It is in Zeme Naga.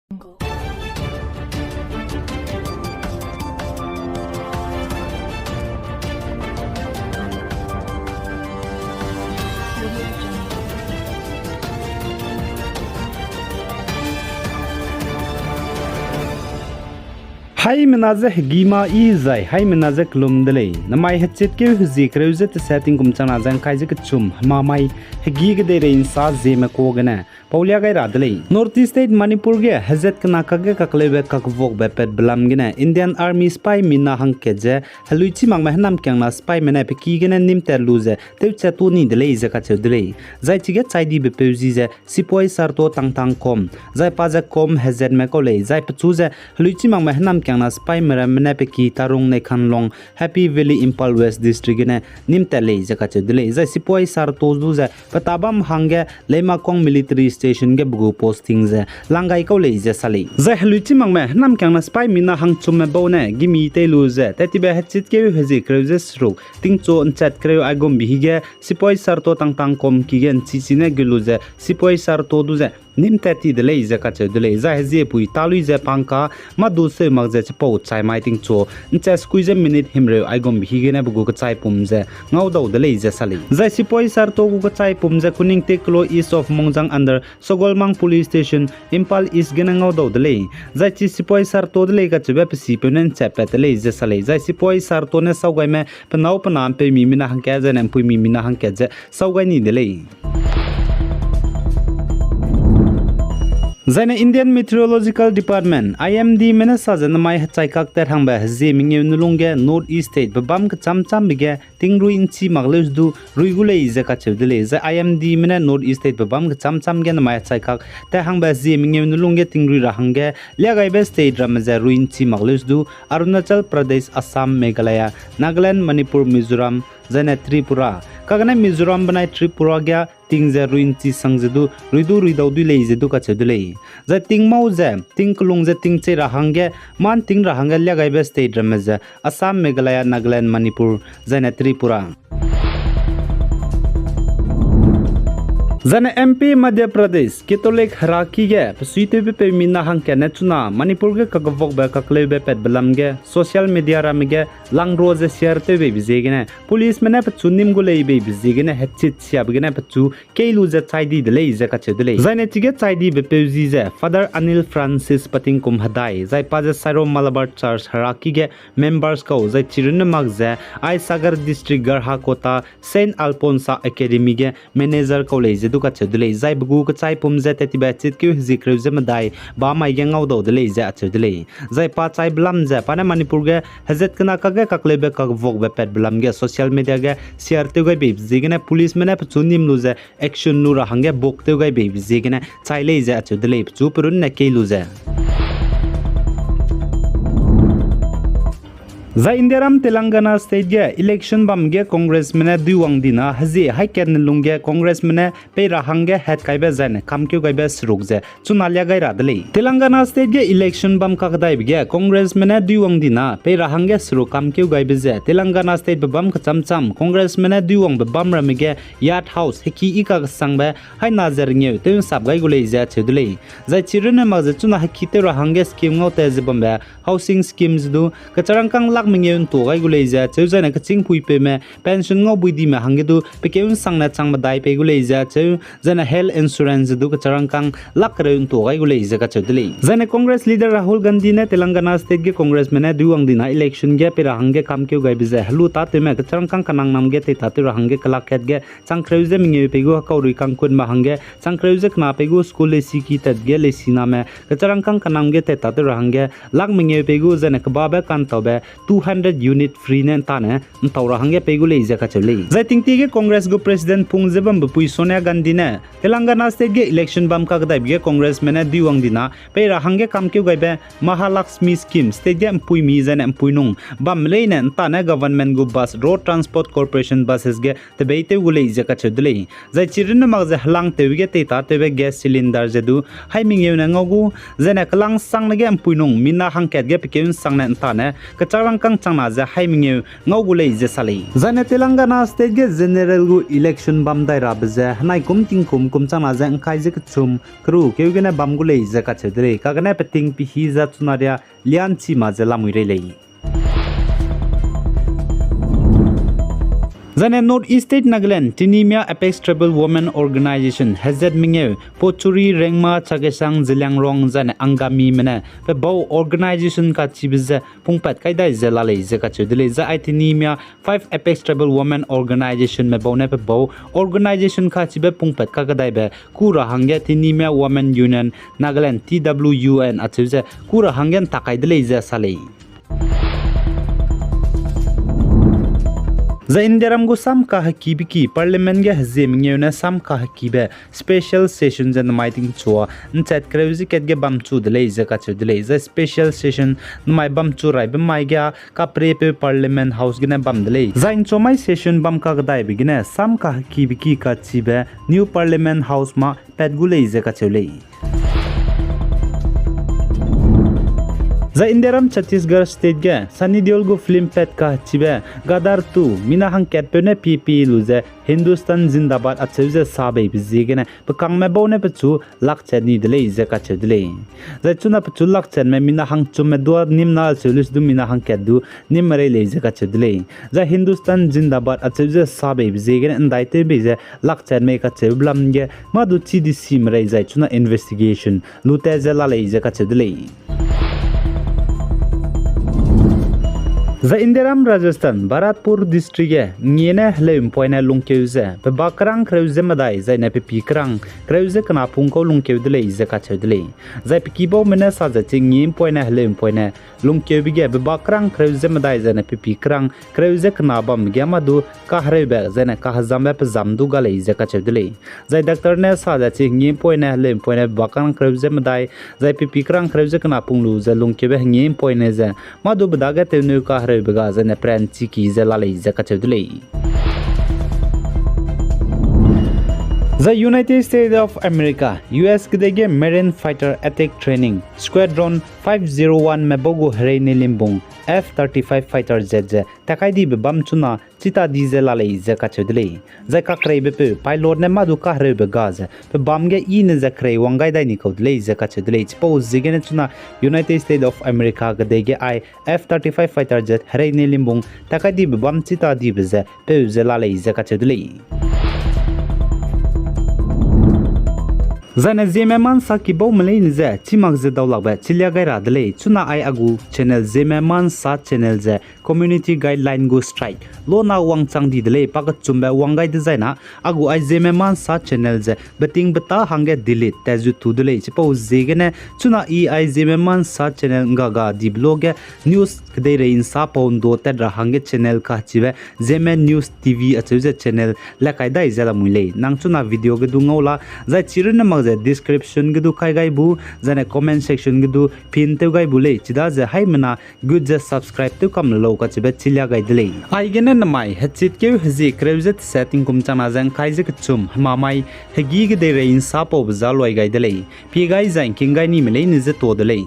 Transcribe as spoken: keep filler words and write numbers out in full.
Haimena je hegî ma yi zai, haimena je kelum de lei. Namai hechitkeu hezie kereu ze tese tingkum changna ze ngkai ze kechum, hemamai hegî kedeirei nsa zieme kuâ gene paulia gai ra de lei. North East State Manipur ge hezat kena kakge kakleube kakvokbe patbe lam gene Indian Army sipai mina hangkat ze heluichi makme hênamkiangna sipaime ne pe ki gene nîmtat lu ze tewchat tu ni de lei ze kacheu de lei. Zai chige chai dibe peu zi ze Sepoy Sarto Tangtang Kom, zai pa ze Kom hezatme kau lei, zai pechu ze heluichi makme hênamkiangna sipaime ramme ne pe ki Tarung Neikhanlong, Happy Valley, Imphal West District gene nîmtat lei ze kacheu de lei. Zai Sepoy Sarto du ze pe tabam hangge Leimakhong Military Station ge pe gu posting ze lang gai kau lei ze sa lei. Zai heluichi makme hênamkiangna sipai mina hangchumme bau ne gimi tei lu ze tat tibe hechitkeu hezie kereu ze seruk tingchu nchat kereu aigumbe hige Sepoy Sarto Tangtang Kom ki ge nchichi ne gu lu ze Sepoy Sarto du ze nîmtat ti de lei ze kacheu de lei. Zai heziepui ta lui ze pangka mâ du seu mak ze chipau chai mai tingchu nchat sekui ze minute himreu aigumbe higene pe gu kechaipum ze ngaudau de lei ze sa lei. Zai Sepoy Sarto gu kechaipum ze Kuningtik Klo, east of Mongjang, under Sagolmang Police Station, Imphal East gene ngaudau de lei. Zai chi Sepoy Sarto de lei kacheube pe sipeu ne nchatpat de lei ze sa lei. Zai Sepoy Sarto ne saugaime pe nâu pe na mpeumi mina hangkat zai ne mpuimi mina hangkat ze saugai ni de lei. Zai ne Indian Meteorological Department, I M Dme ne sa ze namai hechaikak tat hangbe hezie mengeu nulung ge North East State pe bâm kechâm châmbe ge tingrui nchi mak leu du rui gu lei ze kacheu de lei. Zai I M Dme ne North East State pe bâm kechâm châm ge namai hechaikak tat hangbe hezie mengeu nulung ge tingrui ra hangge liagaibe state ramme ze rui nchi mak leu du Arunachal Pradesh, Assam, Meghalaya, Nagaland, Manipur, Mizoram, zai ne Tripura. Kagane Mizoram benai Tripura ge ting ze rui nchi sang ze du rui du rui dau dui lei ze du kacheu de lei. Zai ting mau ze, ting kelung ze ting chei ra hangge, mâ nting ra hangge liagaibe state ramme ze Assam, Meghalaya, Nagaland, Manipur, zai ne Tripura. Zai ne M P Madhya Pradesh, Catholic heraki ge pe suitewbe peumi na hangkat ne chuna Manipur ge kakvokbe kakleube patbe lam ge social media ramme ge langrua ze share tew beibe ziegene policeme ne pechu nîm gu lei beibe ziegene hechit siabe gene pechu kei lu ze chai di de lei ze kacheu de lei. Zai ne chige chai dibe peu zi ze Father Anil Francis pa tingkum hedai, zai pa ze Syro Malabar Church heraki ge members kau, zai chirunne mak ze Ai Sagar District Garhakota Saint Alphonsa Academy ge manager kau lei ze du kacheu de lei. Zai pe gu kechaipum ze tat tibe chitkeu hezie kereu ze medai bamai ge ngaudau de lei ze acheu de lei. Zai pa chaibe lam ze pa ne Manipur ge hezat kena kakge kakleube kakvokbe patbe lam ge social media ge share tew gai beibe ziegene policeme ne pechu nîm lu ze action lu ra hangge buk tew gai beibe ziegene chai lei ze acheu de lei, pechu perunne kei lu ze. Zai Indiaram Telangana State ge election bam ge Congressme ne duiwang dina hezie haikatne lung ge Congressme ne pei ra hangge hatkaibe zai ne kamkeu gaibe seruk ze chuna lia gai ra de lei. Telangana State ge election bam kakdaibe ge Congressme ne duiwang dina pei ra hangge seruk kamkeu gaibe ze Telangana State pe bam kechâm châm Congressme ne duiwangbe bam ramme ge Yacht House heki i kakesangbe haina ze rengeu tew nsap gai gu lei ze acheu de lei. Zai chirunne mak ze chuna heki tew ra hangge scheme ngau tat ze bambe housing scheme ze du kecharangkâng lak mengeu ntua gai gu lei ze acheu, zai ne kechîngpuipeume pension ngau buidime hangge du pekeu nsangne chang medai pei gu lei ze acheu, zai ne health insurance ze du kecharangkâng lak kereu ntua gai gu lei ze kacheu de lei. Zai ne Congress leader Rahul Gandhi ne Telangana State ge Congressme ne duiwang dina election ge pei ra hangge kamkeu gaibe ze helu tâtewme kecharangkâng kenangnam ge teitatew ra hangge kelak kat ge changkereu ze mengeu pei gu hekaurui kangkunme hangge changkereu ze kena pei gu school leisiki tat ge leisiname kecharangkâng kenam ge teitatew ra hangge lak mengeu pei gu zai ne kebabe kantaube two hundred unit free ne ntane ntau ra hangge pei gu lei ze kacheu lei. Zai tingtie ge Congress gu President pung ze bambe pui Sonia Gandhi ne Telangana State ge election bam kakdaibe ge Congressme ne duiwang dina pei ra hangge kamkeu gaibe Mahalakshmi Scheme state ge mpuimi zai ne mpuinung bamme leine ntane government gu bus, Road Transport Corporation buses ge tebeitew gu lei ze kacheu de lei. Zai chirunne mak ze helangtew ge teitatewbe gas cylinder ze du hai mengeu ne ngau gu, zai ne kelangsangne ge mpuinung mina hangkat ge pekeu nsangne ntane kecharang kang changna ze haî mengeu ngau gu lei ze sa lei. Zaine Telangana state ge general gu election bam dai rabe ze henai kum tingkum kum changna ze ngkai ze kechum keru keu gene bam gu lei ze kacheu de lei. Kagene peting pehî za chuna ria lianchi ma ze lamui rei lei. Zaine North East State Nagaland, Tinimia Apex Tribal Women Organization, hezat mengeu, Pochuri, Rengma, Chakhesang, Zeliangrong, zaine Angamime ne pe bau organization kachibe ze pungpat kai dai ze la lei ze kacheu de lei. Zai ai Tinimia five Apex Tribal Women Organizationme bau ne pe bau organization kachibe pungpat kakadaibe ku ra hangge Tinimia Women Union Nagaland, T W U N acheu ze ku ra hangge ntak kai de lei ze sa lei. Zai Indiaram gu sam kahekibe ki Parliament ge hezie mengeu ne sam kahekibe special session ze namai tingchua nchat kereu ze kat ge bamchu de lei ze kacheu de lei. Zai special session namai bamchu raibe mai ge kaprepeu Parliament House gene bam de lei. Zai nchomai session bam kakadaibe gene sam kahekibe ki kachibe New Parliament House ma pat gu lei ze kacheu lei. Zai Indiaram Chhattisgarh State ge Sunny Deol gu film pat kachibe Gadar two mina hangkatpeu ne pie pie lu ze Hindustan Zindabad acheu ze sa beibe ziegene pe kangme bau ne pechu lakchat ni de lei ze kacheu de lei. Zai chuna pechu lakchatme mina hangchumme dua nimna acheu lus du mina hangkat du nim merei lei ze kacheu de lei. Zai Hindustan Zindabad acheu ze sa beibe ziegene ndaitew bei ze lakchat mei kacheu blam ge mâ du chidisi merei zai chuna investigation lu tat ze la lei ze kacheu de lei. Zai Indiaram Rajasthan, Bharatpur District ge ngie ne heleu mpoine lungkeu ze pe ba kerang kereu ze medai zaine pe pi kerang kereu ze kena pung kau lungkeu de lei ze kacheu de lei. Zai pe kibaume ne sa ze chi ngie mpoine heleu mpoine lungkeube ge pe ba kerang kereu ze medai zaine pe pi kerang kereu ze kena bambe ge mâ du kahereube zaine kahezambe pe zam du ga lei ze kacheu de lei. Zai doctor ne sa ze chi ngie mpoine heleu mpoine pe ba kerang kereu ze medai zai pe pi kerang kereu ze kena pung lu ze lungkeube ngie mpoine ze mâ du pe dage tewneu kahereube ga zaine pran chiki ze la lei ze kacheu de lei. Zai United States of America, U S kedei ge Marine Fighter Attack Training Squadron five zero one me bau gu herei ne limbung F thirty-five fighter jet ze takai dibe bam chuna chita di ze la lei ze kacheu de lei. Zai kakreibepeu pilot ne mâ du kahereube ga ze pe bam ge i ne ze kerei wang gai dai ni kau de lei ze kacheu de lei. Chipau ziegene chuna United States of America kedei ge ai F thirty-five fighter jet herei ne limbung takai dibe bam chita dibe ze peu ze la lei ze kacheu de lei. Zaine Zeme Mansa kibaume leine ze chimak ze daulakbe chilia gai ra de lei. Chuna ai a gu channel Zeme Mansa channel ze community guideline gu strike lona wangchang di de lei, pakechumbe wang gai dezaina a gu ai Zeme Mansa channel ze betingbeta hangge delete tat zu tu de lei. Chipau ziegene chuna i ai Zeme Mansa channel ngga ga dibe lo ge news kedeirei nsa pau ndo tat ra hangge channel kachibe Zeme News T V acheu ze channel lekai dai ze lamui lei. Nang chuna video ge du ngau la, zai chirunne mak ze description ge du kai gai bu, zaine comment section ge du pin tew gai bu lei, chidaze haimena gut ze subscribe tew kam le lau kachibe chilia gai de lei. Aigene namai hechitkeu hezie kereu ze tese tingkum changna ze ngkai ze kechum hemamai hegî kedeirei nsa paube za luai gai de lei. Pie gai zai ngking gai nime leine ze to de lei.